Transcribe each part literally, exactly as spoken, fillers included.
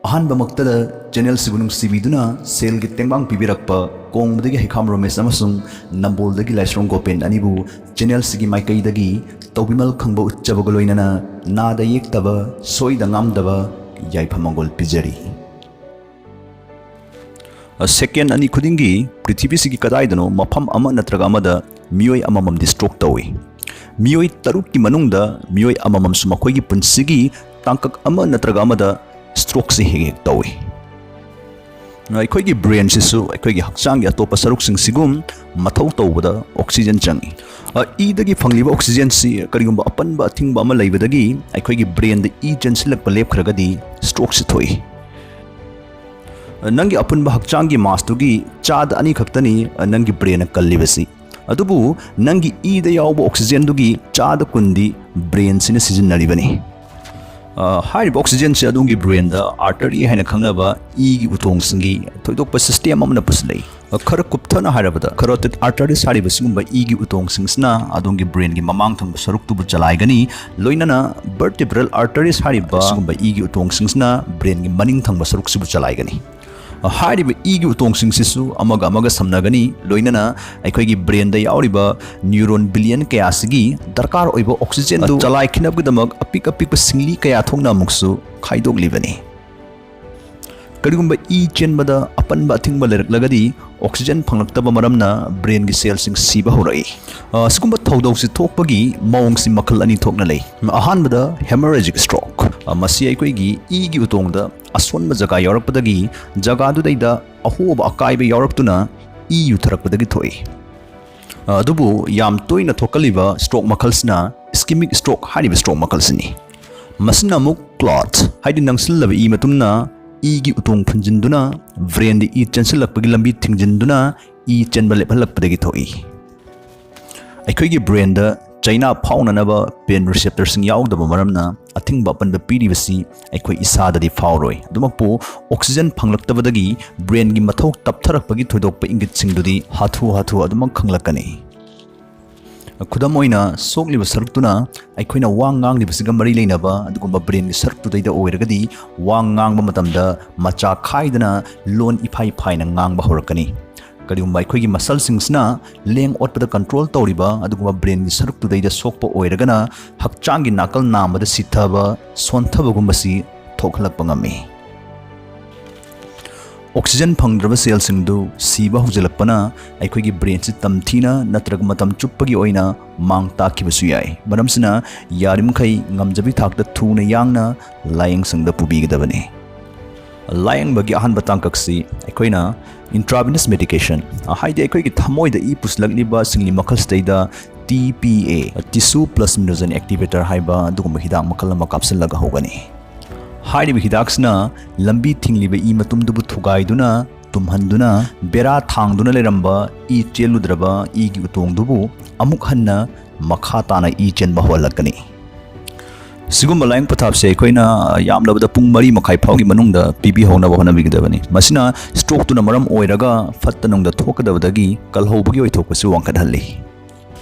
ꯑꯍꯥꯟꯕꯃꯛꯇꯗ ꯆꯦꯅꯦꯜꯁꯤꯕꯨ ꯅꯨꯡꯁꯤꯕꯤꯗꯨꯅ ꯁꯦꯜꯒꯤ ꯇꯦꯡꯕꯥꯡ ꯄꯤꯕꯤꯔꯛꯄ ꯀꯣꯡꯕꯗꯒꯤ ꯍꯩꯈꯥꯝ ꯔꯣꯃꯦꯁ ꯑꯃꯁꯨꯡ ꯅꯝꯕꯣꯜꯗꯒꯤ ꯂꯥꯏꯁ꯭ꯔꯣꯡ ꯒꯣꯄꯦꯟ ꯑꯅꯤꯕꯨ ꯆꯦꯅꯦꯜꯁꯤꯒꯤ ꯃꯥꯏꯀꯩꯗꯒꯤ ꯇꯧꯕꯤꯃꯜ ꯈꯪꯕ ꯎꯠꯆꯕꯒ ꯂꯣꯏꯅꯅ ꯅꯥꯗ ꯌꯦꯛꯇꯕ, ꯁꯣꯏꯗ ꯉꯥꯝꯗꯕ ꯌꯥꯏꯐ ꯃꯪꯒꯣꯜ ꯄꯤꯖꯔꯤ꯫ ꯁꯦꯀꯦꯟ ꯑꯅꯤ ꯈꯨꯗꯤꯡꯒꯤ ꯄ꯭ꯔꯤꯊꯤꯕꯤꯁꯤꯒꯤ ꯀꯗꯥꯏꯗꯅꯣ ꯃꯐꯝ ꯑꯃ ꯅꯠꯇ꯭ꯔꯒ ꯑꯃꯗ ꯃꯤꯑꯣꯏ ꯑꯃꯃꯝꯗꯤ ꯁ꯭ꯇ꯭ꯔꯣꯛ ꯇꯧꯏ꯫ ꯃꯤꯑꯣꯏ ꯇꯔꯨꯛꯀꯤ ꯃꯅꯨꯡꯗ ꯃꯤꯑꯣꯏ ꯑꯃꯃꯝꯁꯨ ꯃꯈꯣꯏꯒꯤ ꯄꯨꯟꯁꯤꯒꯤ ꯇꯥꯡꯀꯛ ꯑꯃ ꯅꯠꯇ꯭ꯔꯒ ꯑꯃꯗ ꯁ꯭ꯇ꯭ꯔꯣꯛꯁꯤ ꯍꯦꯛ ꯍꯦꯛ ꯇꯧꯏ꯫ ꯑꯩꯈꯣꯏꯒꯤ ꯕ꯭ꯔꯦꯟꯁꯤꯁꯨ ꯑꯩꯈꯣꯏꯒꯤ ꯍꯛꯆꯥꯡꯒꯤ ꯑꯇꯣꯞꯄ ꯁꯔꯨꯛꯁꯤꯡꯁꯤꯒꯨꯝ ꯃꯊꯧ ꯇꯧꯕꯗ ꯑꯣꯛꯁꯤꯖꯦꯟ ꯆꯪꯏ꯫ ꯑ, ꯏꯗꯒꯤ ꯐꯪꯂꯤꯕ ꯑꯣꯛꯁꯤꯖꯦꯟꯁꯤ ꯀꯔꯤꯒꯨꯝꯕ ꯑꯄꯟꯕ ꯑꯊꯤꯡꯕ ꯑꯃ ꯂꯩꯕꯗꯒꯤ ꯑꯩꯈꯣꯏꯒꯤ ꯕ꯭ꯔꯦꯟꯗ ꯏ ꯆꯦꯟꯁꯤꯜꯂꯛꯄ ꯂꯦꯞꯈ꯭ꯔꯒꯗꯤ ꯁ꯭ꯇ꯭ꯔꯣꯛꯁꯤ ꯊꯣꯛꯏ꯫ ꯑ, ꯅꯪꯒꯤ ꯑꯄꯨꯟꯕ ꯍꯛꯆꯥꯡꯒꯤ ꯃꯥꯁꯇꯨꯒꯤ ꯆꯥꯗ ꯑꯅꯤ ꯈꯛꯇꯅꯤ, ꯑ, ꯅꯪꯒꯤ ꯕ꯭ꯔꯦꯟꯅ ꯀꯜꯂꯤꯕꯁꯤ꯫ ꯑꯗꯨꯕꯨ ꯅꯪꯒꯤ ꯏꯗ ꯌꯥꯎꯕ ꯑꯣꯛꯁꯤꯖꯦꯟꯗꯨꯒꯤ ꯆꯥꯗ ꯀꯨꯟꯗꯤ ꯕ꯭ꯔꯦꯟꯁꯤꯅ ꯁꯤꯖꯤꯟꯅꯔꯤꯕꯅꯤ꯫ ꯑ, ꯍꯥꯏꯔꯤꯕ ꯑꯣꯛꯁꯤꯖꯦꯟꯁꯤ ꯑꯗꯣꯝꯒꯤ ꯕ꯭ꯔꯦꯟꯗ ꯑꯥꯔꯇꯔꯤ ꯍꯥꯏꯅ ꯈꯪꯅꯕ ꯏꯒꯤ ꯎꯇꯣꯡꯁꯤꯡꯒꯤ ꯊꯣꯏꯗꯣꯛꯄ ꯁꯤꯁꯇꯦꯝ ꯑꯃꯅ ꯄꯨꯁꯤꯜꯂꯛꯏ꯫ ꯑ, ꯈꯔ ꯀꯨꯞꯊꯅ ꯍꯥꯏꯔꯕꯗ, ꯀꯔꯣꯇꯤꯗ ꯑꯥꯔꯇꯔꯤꯁ ꯍꯥꯏꯔꯤꯕ ꯁꯤꯒꯨꯝꯕ ꯏꯒꯤ ꯎꯇꯣꯡꯁꯤꯡꯁꯤꯅ ꯑꯗꯣꯝꯒꯤ ꯕ꯭ꯔꯦꯟꯒꯤ ꯃꯃꯥꯡ ꯊꯪꯕ ꯁꯔꯨꯛꯇꯨꯕꯨ ꯆꯂꯥꯏꯒꯅꯤ, ꯂꯣꯏꯅꯅ ꯚꯔꯇꯤꯕ꯭ꯔꯦꯜ ꯑꯥꯔꯇꯔꯤꯁ ꯍꯥꯏꯔꯤꯕ ꯁꯤꯒꯨꯝꯕ ꯏꯒꯤ ꯎꯇꯣꯡꯁꯤꯡꯁꯤꯅ ꯕ꯭ꯔꯦꯟꯒꯤ ꯃꯅꯤꯡ ꯊꯪꯕ ꯁꯔꯨꯛꯁꯤꯕꯨ ꯆꯂꯥꯏꯒꯅꯤ꯫ ꯍꯥꯏꯔꯤꯕ ꯏꯒꯤ ꯎꯇꯣꯡꯁꯤꯡꯁꯤꯁꯨ ꯑꯃꯒ ꯑꯃꯒ ꯁꯝꯅꯒꯅꯤ, ꯂꯣꯏꯅꯅ ꯑꯩꯈꯣꯏꯒꯤ ꯕ꯭ꯔꯦꯟꯗ ꯌꯥꯎꯔꯤꯕ ꯅ꯭ꯌꯨꯔꯣꯟ ꯕꯤꯂꯤꯌꯟ ꯀꯌꯥꯁꯤꯒꯤ ꯗꯔꯀꯥꯔ ꯑꯣꯏꯕ ꯑꯣꯛꯁꯤꯖꯦꯟꯗꯨ ꯆꯂꯥꯏꯈꯤꯅꯕꯒꯤꯗꯃꯛ ꯑꯄꯤꯛ ꯑꯄꯤꯛꯄ ꯁꯤꯡꯂꯤ ꯀꯌꯥ ꯊꯣꯛꯅ ꯑꯃꯨꯛꯁꯨ ꯈꯥꯏꯗꯣꯛꯂꯤꯕꯅꯤ꯫ ꯀꯔꯤꯒꯨꯝꯕ ꯏ ꯆꯦꯟꯕꯗ ꯑꯄꯟꯕ ꯑꯊꯤꯡꯕ ꯂꯩꯔꯛꯂꯒꯗꯤ ꯑꯣꯛꯁꯤꯖꯦꯟ ꯐꯪꯂꯛꯇꯕ ꯃꯔꯝꯅ ꯕ꯭ꯔꯦꯟꯒꯤ ꯁꯦꯜꯁꯤꯡ ꯁꯤꯕ ꯍꯧꯔꯛꯏ꯫ ꯑ, ꯁꯤꯒꯨꯝꯕ ꯊꯧꯗꯧꯁꯤ ꯊꯣꯛꯄꯒꯤ ꯃꯑꯣꯡꯁꯤ ꯃꯈꯜ ꯑꯅꯤ ꯊꯣꯛꯅ ꯂꯩ꯫ ꯑꯍꯥꯟꯕꯗ hemorrhagic stroke꯫ ꯑ, ꯃꯁꯤ ꯑꯩꯈꯣꯏꯒꯤ ꯏꯒꯤ ꯎꯇꯣꯡꯗ ꯑꯁꯣꯟꯕ ꯖꯒꯥ ꯌꯥꯎꯔꯛꯄꯗꯒꯤ ꯖꯒꯥꯗꯨꯗꯩꯗ ꯑꯍꯣꯕ ꯑꯀꯥꯏꯕ ꯌꯥꯎꯔꯛꯇꯨꯅ ꯏ ꯌꯨꯊꯔꯛꯄꯗꯒꯤ ꯊꯣꯛꯏ꯫ ꯑ, ꯑꯗꯨꯕꯨ ꯌꯥꯝ ꯇꯣꯏꯅ ꯊꯣꯛꯀꯜꯂꯤꯕ ꯁ꯭ꯇ꯭ꯔꯣꯛ ꯃꯈꯜꯁꯤꯅ ischemic stroke ꯍꯥꯏꯔꯤꯕ ꯁ꯭ꯇ꯭ꯔꯣꯛ ꯃꯈꯜꯁꯤꯅꯤ꯫ ꯃꯁꯤꯅ ꯑꯃꯨꯛ ꯀ꯭ꯂꯣꯠ ꯍꯥꯏꯗꯤ ꯅꯪꯁꯤꯜꯂꯕ ꯏ ꯃꯇꯨꯝꯅ ꯏꯒꯤ ꯎꯇꯣꯡ ꯐꯨꯟꯖꯤꯟꯗꯨꯅ ꯕ꯭ꯔꯦꯟꯗ ꯏ ꯆꯦꯟꯁꯤꯜꯂꯛꯄꯒꯤ ꯂꯝꯕꯤ ꯊꯤꯡꯖꯤꯟꯗꯨꯅ ꯏ ꯆꯦꯟꯕ ꯂꯦꯞꯍꯜꯂꯛꯄꯗꯒꯤ ꯊꯣꯛꯏ꯫ ꯑꯩꯈꯣꯏꯒꯤ ꯕ꯭ꯔꯦꯟꯗ ꯆꯩꯅꯥ ꯐꯥꯎꯅꯅꯕ ꯄꯦꯟ ꯔꯤꯁꯦꯞꯇꯔꯁꯤꯡ ꯌꯥꯎꯗꯕ ꯃꯔꯝꯅ ꯑꯊꯤꯡꯕ ꯑꯄꯟꯕ ꯄꯤꯔꯤꯕꯁꯤ ꯑꯩꯈꯣꯏ ꯏꯁꯥꯗꯗꯤ ꯐꯥꯎꯔꯣꯏ꯫ ꯑꯗꯨꯃꯛꯄꯨ ꯑꯣꯛꯁꯤꯖꯦꯟ ꯐꯪꯂꯛꯇꯕꯗꯒꯤ ꯕ꯭ꯔꯦꯟꯒꯤ ꯃꯊꯧ ꯇꯞꯊꯔꯛꯄꯒꯤ ꯊꯣꯏꯗꯣꯛꯄ ꯏꯪꯒꯤꯠꯁꯤꯡꯗꯨꯗꯤ ꯍꯥꯊꯨ ꯍꯥꯊꯨ ꯑꯗꯨꯃꯛ ꯈꯪꯂꯛꯀꯅꯤ꯫ ꯈꯨꯗꯝ ꯑꯣꯏꯅ, ꯁꯣꯛꯂꯤꯕ ꯁꯔꯨꯛꯇꯨꯅ ꯑꯩꯈꯣꯏꯅ ꯋꯥ ꯉꯥꯡꯂꯤꯕꯁꯤꯒ ꯃꯔꯤ ꯂꯩꯅꯕ ꯑꯗꯨꯒꯨꯝꯕ ꯕ꯭ꯔꯦꯟꯒꯤ ꯁꯔꯨꯛꯇꯨꯗꯩꯗ ꯑꯣꯏꯔꯒꯗꯤ, ꯋꯥ ꯉꯥꯡꯕ ꯃꯇꯝꯗ ꯃꯆꯥ ꯈꯥꯏꯗꯅ ꯂꯣꯟ ꯏꯐꯥꯏ ꯐꯥꯏꯅ ꯉꯥꯡꯕ ꯍꯧꯔꯛꯀꯅꯤ꯫ ꯀꯔꯤꯒꯨꯝꯕ ꯑꯩꯈꯣꯏꯒꯤ ꯃꯁꯜꯁꯤꯡꯁꯤꯅ ꯂꯦꯡ ꯑꯣꯠꯄꯗ ꯀꯟꯇ꯭ꯔꯣꯜ ꯇꯧꯔꯤꯕ ꯑꯗꯨꯒꯨꯝꯕ ꯕ꯭ꯔꯦꯟꯒꯤ ꯁꯔꯨꯛꯇꯨꯗꯩꯗ ꯁꯣꯛꯄ ꯑꯣꯏꯔꯒꯅ, ꯍꯛꯆꯥꯡꯒꯤ ꯅꯥꯀꯜ ꯅꯥꯝꯃꯗ ꯁꯤꯊꯕ, ꯁꯣꯟꯊꯕꯒꯨꯝꯕꯁꯤ ꯊꯣꯛꯍꯜꯂꯛꯄ ꯉꯝꯃꯤ꯫ ꯑꯣꯛꯁꯤꯖꯟ ꯐꯪꯗ꯭ꯔꯕ ꯁꯦꯜꯁꯤꯡꯗꯨ ꯁꯤꯕ ꯍꯧꯖꯤꯜꯂꯛꯄꯅ ꯑꯩꯈꯣꯏꯒꯤ ꯕ꯭ꯔꯦꯟꯁꯤ ꯇꯝꯊꯤꯅ ꯅꯠꯇ꯭ꯔꯒ ꯃꯇꯝ ꯆꯨꯞꯄꯒꯤ ꯑꯣꯏꯅ ꯃꯥꯡ ꯇꯥꯛꯈꯤꯕꯁꯨ ꯌꯥꯏ꯫ ꯃꯔꯝꯁꯤꯅ ꯌꯥꯔꯤꯃꯈꯩ ꯉꯝꯖꯕꯤ ꯊꯥꯛꯇ ꯊꯨꯅ ꯌꯥꯡꯅ ꯂꯥꯌꯦꯡꯁꯪꯗ ꯄꯨꯕꯤꯒꯗꯕꯅꯤ꯫ ꯂꯥꯌꯦꯡꯕꯒꯤ ꯑꯍꯥꯟꯕ ꯇꯥꯡꯀꯛꯁꯤ ꯑꯩꯈꯣꯏꯅ intravenous medication, ꯍꯥꯏꯗꯤ ꯑꯩꯈꯣꯏꯒꯤ ꯊꯃꯣꯏꯗ ꯏ ꯄꯨꯁꯤꯜꯂꯛꯂꯤꯕ ꯁꯤꯡꯂꯤ ꯃꯈꯜꯁꯤꯗꯩꯗ T P A, tissue plasminogen activator ꯍꯥꯏꯕ ꯑꯗꯨꯒꯨꯝꯕ ꯍꯤꯗꯥꯛ ꯃꯈꯜ ꯑꯃ ꯀꯥꯞꯁꯤꯜꯂꯒ ꯍꯧꯒꯅꯤ꯫ ꯍꯥꯏꯔꯤꯕ ꯍꯤꯗꯥꯛꯁꯤꯅ ꯂꯝꯕꯤ ꯊꯤꯡꯂꯤꯕ ꯏ ꯃꯇꯨꯝꯗꯨꯕꯨ ꯊꯨꯒꯥꯏꯗꯨꯅ, ꯇꯨꯝꯍꯟꯗꯨꯅ, ꯕꯦꯔꯥ ꯊꯥꯡꯗꯨꯅ ꯂꯩꯔꯝꯕ ꯏ ꯆꯦꯜꯂꯨꯗ꯭ꯔꯕ ꯏꯒꯤ ꯎꯇꯣꯡꯗꯨꯕꯨ ꯑꯃꯨꯛ ꯍꯟꯅ ꯃꯈꯥ ꯇꯥꯅ ꯏ ꯆꯦꯟꯕ ꯍꯧꯍꯜꯂꯛꯀꯅꯤ꯫ ꯁꯤꯒꯨꯝꯕ ꯂꯥꯌꯦꯡ ꯄꯊꯥꯞꯁꯦ ꯑꯩꯈꯣꯏꯅ ꯌꯥꯝꯂꯕꯗ ꯄꯨꯡ ꯃꯔꯤ ꯃꯈꯥꯏ ꯐꯥꯎꯒꯤ ꯃꯅꯨꯡꯗ ꯄꯤꯕꯤꯍꯧꯅꯕ ꯍꯣꯠꯅꯕꯤꯒꯗꯕꯅꯤ꯫ ꯃꯁꯤꯅ ꯁ꯭ꯇ꯭ꯔꯣꯛꯇꯨꯅ ꯃꯔꯝ ꯑꯣꯏꯔꯒ ꯐꯠꯇ ꯅꯨꯡꯗ ꯊꯣꯛꯀꯗꯕꯗꯒꯤ ꯀꯜꯍꯧꯕꯒꯤ ꯑꯣꯏꯊꯣꯛꯄꯁꯤ ꯋꯥꯡꯈꯠꯍꯜꯂꯤ꯫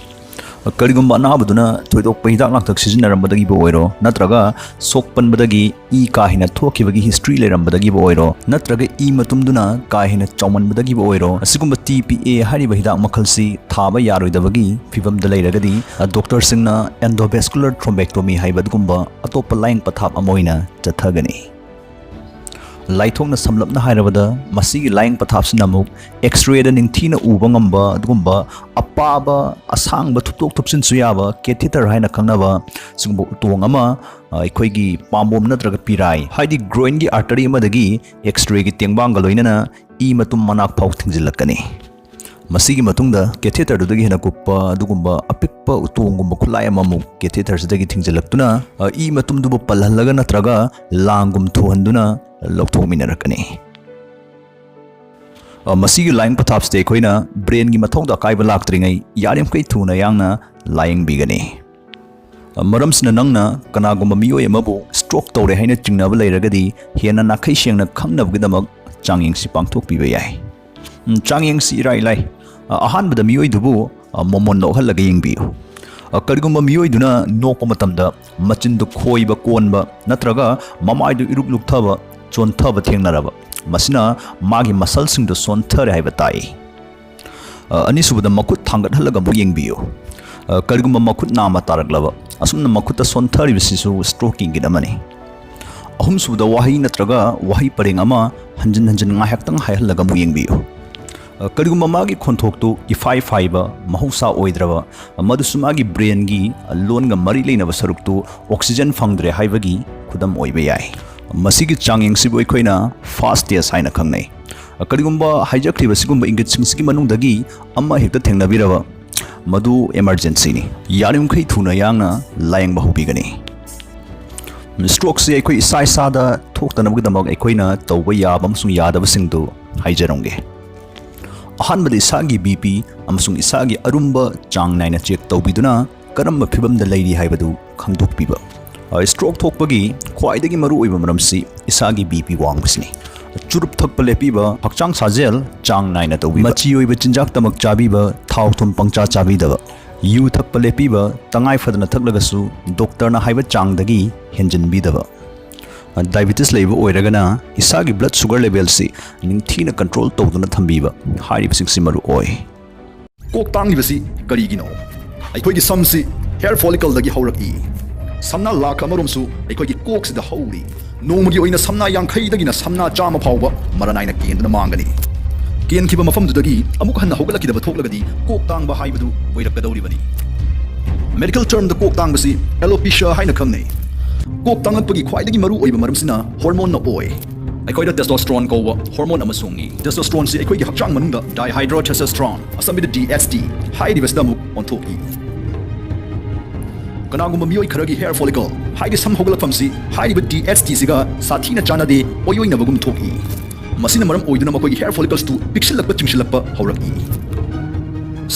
ꯀꯔꯤꯒꯨꯝꯕ ꯑꯅꯥꯕꯗꯨꯅ ꯊꯣꯏꯗꯣꯛꯄ ꯍꯤꯗꯥꯛ ꯂꯥꯡꯊꯛ ꯁꯤꯖꯤꯟꯅꯔꯝꯕꯗꯒꯤꯕꯨ ꯑꯣꯏꯔꯣ, ꯅꯠꯇ꯭ꯔꯒ ꯁꯣꯛꯄꯟꯕꯗꯒꯤ ꯏ ꯀꯥ ꯍꯦꯟꯅ ꯊꯣꯛꯈꯤꯕꯒꯤ ꯍꯤꯁꯇ꯭ꯔꯤ ꯂꯩꯔꯝꯕꯗꯒꯤꯕꯨ ꯑꯣꯏꯔꯣ, ꯅꯠꯇ꯭ꯔꯒ ꯏ ꯃꯇꯨꯝꯗꯨꯅ ꯀꯥ ꯍꯦꯟꯅ ꯆꯥꯎꯃꯟꯕꯗꯒꯤꯕꯨ ꯑꯣꯏꯔꯣ, ꯑꯁꯤꯒꯨꯝꯕ T P A ꯍꯥꯏꯔꯤꯕ ꯍꯤꯗꯥꯛ ꯃꯈꯜꯁꯤ ꯊꯥꯕ ꯌꯥꯔꯣꯏꯗꯕꯒꯤ ꯐꯤꯕꯝꯗ ꯂꯩꯔꯒꯗꯤ, ꯗꯣꯛꯇꯔꯁꯤꯡꯅ endovascular thrombectomy ꯍꯥꯏꯕ ꯑꯗꯨꯒꯨꯝꯕ ꯑꯇꯣꯞꯄ ꯂꯥꯌꯦꯡ ꯄꯊꯥꯞ ꯑꯃ ꯑꯣꯏꯅ ꯆꯠꯊꯒꯅꯤ꯫ ꯂꯥꯏꯊꯣꯛꯅ ꯁꯝꯂꯞꯅ ꯍꯥꯏꯔꯕꯗ, ꯃꯁꯤꯒꯤ ꯂꯥꯌꯦꯡ ꯄꯊꯥꯞꯁꯤꯅ ꯑꯃꯨꯛ X-rayꯗ ꯅꯤꯡꯊꯤꯅ ꯎꯕ ꯉꯝꯕ ꯑꯗꯨꯒꯨꯝꯕ ꯑꯄꯥꯕ, ꯑꯁꯥꯡꯕ, ꯊꯨꯞꯇꯣꯛ ꯊꯨꯞꯆꯤꯟꯁꯨ ꯌꯥꯕ catheter ꯍꯥꯏꯅ ꯈꯪꯅꯕ ꯁꯤꯒꯨꯝꯕ ꯎꯇꯣꯡ ꯑꯃ, ꯑ, ꯑꯩꯈꯣꯏꯒꯤ ꯄꯥꯝꯕꯣꯝ ꯅꯠꯇ꯭ꯔꯒ ꯄꯤꯔꯥꯏ, ꯍꯥꯏꯗꯤ groinꯒꯤ artery ꯑꯃꯗꯒꯤ X-rayꯒꯤ ꯇꯦꯡꯕꯥꯡꯒ ꯂꯣꯏꯅꯅ ꯏ ꯃꯇꯨꯝ ꯃꯅꯥꯛ ꯐꯥꯎ ꯊꯤꯡꯖꯤꯜꯂꯛꯀꯅꯤ꯫ ꯃꯁꯤꯒꯤ ꯃꯇꯨꯡꯗ catheterꯗꯨꯗꯒꯤ ꯍꯦꯟꯅ ꯀꯨꯞꯄ ꯑꯗꯨꯒꯨꯝꯕ ꯑꯄꯤꯛꯄ ꯎꯇꯣꯡꯒꯨꯝꯕ ꯈꯨꯠꯂꯥꯏ ꯑꯃꯃꯨꯛ catheterꯁꯤꯗꯒꯤ ꯊꯤꯡꯖꯤꯜꯂꯛꯇꯨꯅ, ꯑ, ꯏ ꯃꯇꯨꯝꯗꯨꯕꯨ ꯄꯜꯍꯜꯂꯒ ꯅꯠꯇ꯭ꯔꯒ ꯂꯥꯡꯒꯨꯝ ꯊꯨꯍꯟꯗꯨꯅ ꯂꯧꯊꯣꯛꯃꯤꯟꯅꯔꯛꯀꯅꯤ꯫ ꯑ, ꯃꯁꯤꯒꯤ ꯂꯥꯌꯦꯡ ꯄꯊꯥꯞꯁꯤꯗ ꯑꯩꯈꯣꯏꯅ brainꯒꯤ ꯃꯊꯧꯗ ꯑꯀꯥꯏꯕ ꯂꯥꯛꯇ꯭ꯔꯤꯉꯩ ꯌꯥꯔꯤꯃꯈꯩ ꯊꯨꯅ ꯌꯥꯡꯅ ꯂꯥꯌꯦꯡꯕꯤꯒꯅꯤ꯫ ꯑ, ꯃꯔꯝꯁꯤꯅ ꯅꯪꯅ ꯀꯅꯥꯒꯨꯝꯕ ꯃꯤꯑꯣꯏ ꯑꯃꯕꯨ stroke ꯇꯧꯔꯦ ꯍꯥꯏꯅ ꯆꯤꯡꯅꯕ ꯂꯩꯔꯒꯗꯤ, ꯍꯦꯟꯅ ꯅꯥꯈꯩ ꯁꯦꯡꯅ ꯈꯪꯅꯕꯒꯤꯗꯃꯛ ꯆꯥꯡꯌꯦꯡꯁꯤ ꯄꯥꯡꯊꯣꯛꯄꯤꯕ ꯌꯥꯏ꯫ ꯎꯝ, ꯆꯥꯡꯌꯦꯡꯁꯤ ꯏꯔꯥꯏ ꯂꯥꯏ꯫ ꯑ, ꯑꯍꯥꯟꯕꯗ ꯃꯤꯑꯣꯏꯗꯨꯕꯨ, ꯑ, ꯃꯣꯃꯣꯟ ꯅꯣꯛꯍꯜꯂꯒ ꯌꯦꯡꯕꯤꯌꯨ꯫ ꯑ, ꯀꯔꯤꯒꯨꯝꯕ ꯃꯤꯑꯣꯏꯗꯨꯅ ꯅꯣꯛꯄ ꯃꯇꯝꯗ ꯃꯆꯤꯟꯗꯨ ꯈꯣꯏꯕ ꯀꯣꯟꯕ ꯅꯠꯇ꯭ꯔꯒ ꯃꯃꯥꯏꯗꯨ ꯏꯔꯨꯛ ꯂꯨꯛꯊꯕ, ꯆꯣꯟꯊꯕ ꯊꯦꯡꯅꯔꯕ, ꯃꯁꯤꯅ ꯃꯥꯒꯤ ꯃꯁꯜꯁꯤꯡꯗꯨ ꯁꯣꯟꯊꯔꯦ ꯍꯥꯏꯕ ꯇꯥꯛꯏ꯫ ꯑ, ꯑꯅꯤꯁꯨꯕꯗ, ꯃꯈꯨꯠ ꯊꯥꯡꯒꯠꯍꯜꯂꯒ ꯑꯃꯨꯛ ꯌꯦꯡꯕꯤꯌꯨ꯫ ꯑ, ꯀꯔꯤꯒꯨꯝꯕ ꯃꯈꯨꯠ ꯅꯥꯝꯃ ꯇꯥꯔꯛꯂꯕ, ꯑꯁꯨꯝꯅ ꯃꯈꯨꯠꯇ ꯁꯣꯟꯊꯔꯤꯕꯁꯤꯁꯨ stroke ꯀꯤ ꯏꯪꯒꯤꯠ ꯑꯃꯅꯤ꯫ ꯑꯍꯨꯝꯁꯨꯕꯗ, ꯋꯥꯍꯩ ꯅꯠꯇ꯭ꯔꯒ ꯋꯥꯍꯩ ꯄꯔꯦꯡ ꯑꯃ ꯍꯟꯖꯤꯟ ꯍꯟꯖꯤꯟ ꯉꯥꯏꯍꯥꯛꯇꯪ ꯍꯥꯏꯍꯜꯂꯒ ꯑꯃꯨꯛ ꯌꯦꯡꯕꯤꯌꯨ꯫ ꯑ, ꯀꯔꯤꯒꯨꯝꯕ ꯃꯥꯒꯤ ꯈꯣꯟꯊꯣꯛꯇꯨ ꯏꯐꯥꯏ ꯐꯥꯏꯕ, ꯃꯍꯧꯁꯥ ꯑꯣꯏꯗ꯭ꯔꯕ, ꯃꯗꯨꯁꯨ ꯃꯥꯒꯤ brain ꯒꯤ ꯂꯣꯟꯒ ꯃꯔꯤ ꯂꯩꯅꯕ ꯁꯔꯨꯛꯇꯨ oxygen ꯐꯪꯗ꯭ꯔꯦ ꯍꯥꯏꯕꯒꯤ ꯈꯨꯗꯝ ꯑꯣꯏꯕ ꯌꯥꯏ꯫ ꯃꯁꯤꯒꯤ ꯆꯥꯡꯌꯦꯡꯁꯤꯕꯨ ꯑꯩꯈꯣꯏꯅ FAST test ꯍꯥꯏꯅ ꯈꯪꯅꯩ꯫ ꯀꯔꯤꯒꯨꯝꯕ ꯍꯥꯏꯖꯈ꯭ꯔꯤꯕ ꯁꯤꯒꯨꯝꯕ ꯏꯪꯒꯤꯠꯁꯤꯡꯁꯤꯒꯤ ꯃꯅꯨꯡꯗꯒꯤ ꯑꯃ ꯍꯦꯛꯇ ꯊꯦꯡꯅꯕꯤꯔꯕ, ꯃꯗꯨ emergency ꯅꯤ꯫ ꯌꯥꯔꯤꯃꯈꯩ ꯊꯨꯅ ꯌꯥꯡꯅ ꯂꯥꯌꯦꯡꯕ ꯍꯧꯕꯤꯒꯅꯤ꯫ Stroke ꯁꯤ ꯑꯩꯈꯣꯏ ꯏꯁꯥ ꯏꯁꯥꯗ ꯊꯣꯛꯇꯅꯕꯒꯤꯗꯃꯛ ꯑꯩꯈꯣꯏꯅ ꯇꯧꯕ ꯌꯥꯕ ꯑꯃꯁꯨꯡ ꯌꯥꯗꯕꯁꯤꯡꯗꯨ ꯍꯥꯏꯖꯔꯝꯒꯦ꯫ ꯑꯍꯥꯟꯕꯗ, ꯏꯁꯥꯒꯤ BP ꯑꯃꯁꯨꯡ ꯏꯁꯥꯒꯤ ꯑꯔꯨꯝꯕ ꯆꯥꯡ ꯅꯥꯏꯅ check ꯇꯧꯕꯤꯗꯨꯅ ꯀꯔꯝꯕ ꯐꯤꯚꯝꯗ ꯂꯩꯔꯤ ꯍꯥꯏꯕꯗꯨ ꯈꯪꯗꯣꯛꯄꯤꯕ꯫ ꯑ, stroke ꯊꯣꯛꯄꯒꯤ ꯈ꯭ꯋꯥꯏꯗꯒꯤ ꯃꯔꯨꯑꯣꯏꯕ ꯃꯔꯝꯁꯤ ꯏꯁꯥꯒꯤ BP ꯋꯥꯡꯕꯁꯤꯅꯤ꯫ ꯆꯨꯔꯨꯞ ꯊꯛꯄ ꯂꯦꯞꯄꯤꯕ, ꯍꯛꯆꯥꯡ ꯁꯥꯖꯦꯜ ꯆꯥꯡ ꯅꯥꯏꯅ ꯇꯧꯕꯤꯕ, ꯃꯆꯤ ꯑꯣꯏꯕ ꯆꯤꯟꯖꯥꯛꯇꯃꯛ ꯆꯥꯕꯤꯕ, ꯊꯥꯎ ꯊꯨꯝ ꯄꯪꯆꯥ ꯆꯥꯕꯤꯗꯕ, ꯌꯨ ꯊꯛꯄ ꯂꯦꯞꯄꯤꯕ, ꯇꯉꯥꯏ ꯐꯗꯅ ꯊꯛꯂꯒꯁꯨ doctor ꯅ ꯍꯥꯏꯕ ꯆꯥꯡꯗꯒꯤ ꯍꯦꯟꯖꯤꯟꯕꯤꯗꯕ꯫ ꯑ, diabetes ꯂꯩꯕ ꯑꯣꯏꯔꯒꯅ ꯏꯁꯥꯒꯤ blood sugar level ꯁꯤ ꯅꯤꯡꯊꯤꯅ control ꯇꯧꯗꯨꯅ ꯊꯝꯕꯤꯕ, ꯍꯥꯏꯔꯤꯕꯁꯤꯡꯁꯤ ꯃꯔꯨ ꯑꯣꯏ꯫ ꯀꯣꯛ ꯇꯥꯡꯂꯤꯕꯁꯤ ꯀꯔꯤꯒꯤꯅꯣ? ꯑꯩꯈꯣꯏꯒꯤ ꯁꯝꯁꯤ hair follicle ꯗꯒꯤ ꯍꯧꯔꯛꯏ꯫ ꯁꯝꯅꯥ ꯂꯥꯈ ꯑꯃꯔꯣꯝꯁꯨ ꯑꯩꯈꯣꯏꯒꯤ ꯀꯣꯛꯁꯤꯗ ꯍꯧꯔꯤ꯫ ꯅꯣꯡꯃꯒꯤ ꯑꯣꯏꯅ ꯁꯝꯅꯥ ꯌꯥꯡꯈꯩꯗꯒꯤꯅ ꯁꯝꯅꯥ ꯆꯥꯝꯃ ꯐꯥꯎꯕ ꯃꯔꯥ ꯅꯥꯏꯅ ꯀꯦꯟꯗꯨꯅ ꯃꯥꯡꯒꯅꯤ꯫ ꯀꯦꯟꯈꯤꯕ ꯃꯐꯝꯗꯨꯗꯒꯤ ꯑꯃꯨꯛ ꯍꯟꯅ ꯍꯧꯒꯠꯂꯛꯈꯤꯗꯕ ꯊꯣꯛꯂꯒꯗꯤ ꯀꯣꯛ ꯇꯥꯡꯕ ꯍꯥꯏꯕꯗꯨ ꯑꯣꯏꯔꯛꯀꯗꯧꯔꯤꯕꯅꯤ꯫ Medical term ꯗ ꯀꯣꯛ ꯇꯥꯡꯕꯁꯤ alopecia ꯍꯥꯏꯅ ꯈꯪꯅꯩ꯫ ꯀꯣꯛ ꯇꯥꯡꯂꯛꯄꯒꯤ ꯈ꯭ꯋꯥꯏꯗꯒꯤ ꯃꯔꯨ ꯑꯣꯏꯕ ꯃꯔꯝꯁꯤꯅ hormone ꯅ ꯑꯣꯏ꯫ ꯑꯩꯈꯣꯏꯗ testosterone ꯀꯧꯕ hormone ꯑꯃ ꯁꯣꯡꯉꯤ꯫ Testosterone ꯁꯤ ꯑꯩꯈꯣꯏꯒꯤ ꯍꯛꯆꯥꯡ ꯃꯅꯨꯡꯗ dihydrotestosterone, ꯑꯁꯝꯕꯤꯗ D H T, ꯍꯥꯏꯔꯤꯕꯁꯤꯗ ꯑꯃꯨꯛ ꯑꯣꯟꯊꯣꯛꯏ꯫ ꯀꯅꯥꯒꯨꯝꯕ ꯃꯤꯑꯣꯏ ꯈꯔꯒꯤ hair follicle, ꯍꯥꯏꯗꯤ ꯁꯝ ꯍꯧꯒꯠꯂꯛꯐꯝꯁꯤ, ꯍꯥꯏꯔꯤꯕ D H T ꯁꯤꯒ ꯁꯥꯊꯤꯅ ꯆꯥꯟꯅꯗꯦ, ꯑꯣꯏꯑꯣꯏꯅꯕꯒꯨꯝ ꯊꯣꯛꯏ꯫ ꯃꯁꯤꯅ ꯃꯔꯝ ꯑꯣꯏꯗꯨꯅ ꯃꯈꯣꯏꯒꯤ hair follicles ꯇꯨ ꯄꯤꯛꯁꯤꯜꯂꯛꯄ ꯆꯤꯡꯁꯤꯜꯂꯛꯄ ꯍꯧꯔꯛꯏ꯫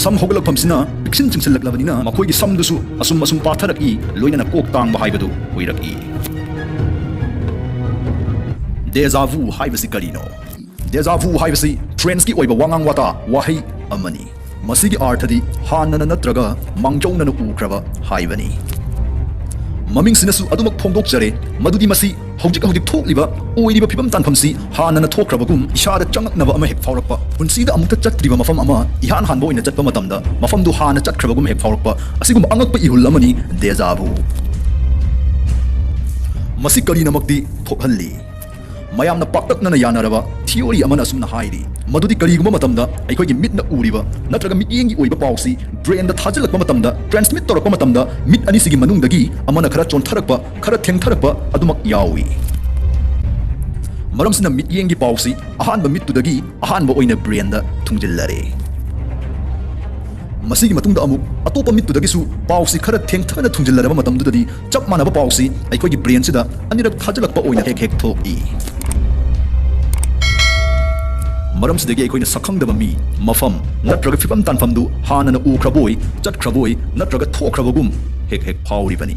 ꯁꯝ ꯍꯧꯒꯠꯂꯛꯐꯝꯁꯤꯅ ꯄꯤꯛꯁꯤꯟ ꯆꯤꯡꯁꯤꯜꯂꯛꯂꯕꯅꯤꯅ ꯃꯈꯣꯏꯒꯤ ꯁꯝꯗꯨꯁꯨ ꯑꯁꯨꯝ ꯑꯁꯨꯝ ꯄꯥꯊꯔꯛꯏ, ꯂꯣꯏꯅꯅ ꯀꯣꯛ ꯇꯥꯡꯕ ꯍꯥꯏꯕꯗꯨ ꯑꯣꯏꯔꯛꯏ꯫ Déjà vu ꯍꯥꯏꯕꯁꯤ ꯀꯔꯤꯅꯣ? Déjà vu ꯍꯥꯏꯕꯁꯤ French ꯀꯤ ꯑꯣꯏꯕ ꯋꯥꯉꯥꯡ ꯋꯥꯇꯥ ꯋꯥꯍꯩ ꯑꯃꯅꯤ꯫ ꯃꯁꯤꯒꯤ ꯑꯥꯔꯊꯗꯤ ꯍꯥꯟꯅꯅ ꯅꯠꯇ꯭ꯔꯒ ꯃꯥꯡꯖꯧꯅꯅ ꯎꯈ꯭ꯔꯕ ꯍꯥꯏꯕꯅꯤ꯫ ꯃꯃꯤꯡꯁꯤꯅꯁꯨ ꯑꯗꯨꯃꯛ ꯐꯣꯡꯗꯣꯛꯆꯔꯦ ꯃꯗꯨꯗꯤ ꯃꯁꯤ ꯍꯧꯖꯤꯛ ꯍꯧꯖꯤꯛ ꯊꯣꯛꯂꯤꯕ ꯑꯣꯏꯔꯤꯕ ꯐꯤꯕꯝ ꯇꯥꯟꯐꯝꯁꯤ ꯍꯥꯟꯅꯅ ꯊꯣꯛꯈ꯭ꯔꯕꯒꯨꯝ ꯏꯁꯥꯗ ꯆꯪꯉꯛꯅꯕ ꯑꯃ ꯍꯦꯛ ꯐꯥꯎꯔꯛꯄ, ꯄꯨꯟꯁꯤꯗ ꯑꯃꯨꯛꯇ ꯆꯠꯇ꯭ꯔꯤꯕ ꯃꯐꯝ ꯑꯃ ꯏꯍꯥꯟ ꯍꯥꯟꯕ ꯑꯣꯏꯅ ꯆꯠꯄ ꯃꯇꯝꯗ ꯃꯐꯝꯗꯨ ꯍꯥꯟꯅ ꯆꯠꯈ꯭ꯔꯕꯒꯨꯝ ꯍꯦꯛ ꯐꯥꯎꯔꯛꯄ, ꯑꯁꯤꯒꯨꯝꯕ ꯑꯉꯛꯄ ꯏꯍꯨꯜ ꯑꯃꯅꯤ ꯗꯦꯖꯥ ꯚꯨ꯫ ꯃꯁꯤ ꯀꯔꯤꯅꯃꯛꯇꯤ ꯊꯣꯛꯍꯜꯂꯤ? ꯃꯌꯥꯝꯅ ꯄꯥꯛꯇꯛꯅꯅ ꯌꯥꯅꯔꯕ ꯊꯤꯑꯣꯔꯤ ꯑꯃꯅ ꯑꯁꯨꯝꯅ ꯍꯥꯏꯔꯤ ꯃꯗꯨꯗꯤ ꯀꯔꯤꯒꯨꯝꯕ ꯃꯇꯝꯗ ꯑꯩꯈꯣꯏꯒꯤ ꯃꯤꯠꯅ ꯎꯔꯤꯕ ꯅꯠꯇ꯭ꯔꯒ ꯃꯤꯠꯌꯦꯡꯒꯤ ꯑꯣꯏꯕ ꯄꯥꯎꯁꯤ ꯕ꯭ꯔꯦꯟꯗ ꯊꯥꯖꯤꯜꯂꯛꯄ ꯃꯇꯝꯗ, ꯇ꯭ꯔꯥꯟꯁꯃꯤꯠ ꯇꯧꯔꯛꯄ ꯃꯇꯝꯗ, ꯃꯤꯠ ꯑꯅꯤꯁꯤꯒꯤ ꯃꯅꯨꯡꯗꯒꯤ ꯑꯃꯅ ꯈꯔ ꯆꯣꯟꯊꯔꯛꯄ, ꯈꯔ ꯊꯦꯡꯊꯔꯛꯄ ꯑꯗꯨꯃꯛ ꯌꯥꯎꯏ꯫ ꯃꯔꯝꯁꯤꯅ ꯃꯤꯠꯌꯦꯡꯒꯤ ꯄꯥꯎꯁꯤ ꯑꯍꯥꯟꯕ ꯃꯤꯠꯇꯨꯗꯒꯤ ꯑꯍꯥꯟꯕ ꯑꯣꯏꯅ ꯕ꯭ꯔꯦꯟꯗ ꯊꯨꯡꯖꯤꯜꯂꯔꯦ꯫ ꯃꯁꯤꯒꯤ ꯃꯇꯨꯡꯗ ꯑꯃꯨꯛ ꯑꯇꯣꯞꯄ ꯃꯤꯠꯇꯨꯗꯒꯤꯁꯨ ꯄꯥꯎꯁꯤ ꯈꯔ ꯊꯦꯡꯊꯅ ꯊꯨꯡꯖꯤꯜꯂꯔꯕ ꯃꯇꯝꯗꯨꯗꯗꯤ ꯆꯞ ꯃꯥꯟꯅꯕ ꯄꯥꯎꯁꯤ ꯑꯩꯈꯣꯏꯒꯤ ꯕ꯭ꯔꯦꯟꯁꯤꯗ ꯑꯅꯤꯔꯛ ꯊꯥꯖꯤꯜꯂꯛꯄ ꯑꯣꯏꯅ ꯍꯦꯛ ꯍꯦꯛ ꯊꯣꯛꯏ꯫ ꯃꯔꯝꯁꯤꯗꯒꯤ ꯑꯩꯈꯣꯏꯅ ꯁꯛꯈꯪꯗꯕ ꯃꯤ, ꯃꯐꯝ ꯅꯠꯇ꯭ꯔꯒ ꯐꯤꯕꯝ ꯇꯥꯟꯐꯝꯗꯨ ꯍꯥꯟꯅꯅ ꯎꯈ꯭ꯔꯕꯣꯏ, ꯆꯠꯈ꯭ꯔꯕꯣꯏ ꯅꯠꯇ꯭ꯔꯒ ꯊꯣꯛꯈ꯭ꯔꯕꯒꯨꯝ ꯍꯦꯛ ꯍꯦꯛ ꯐꯥꯎꯔꯤꯕꯅꯤ꯫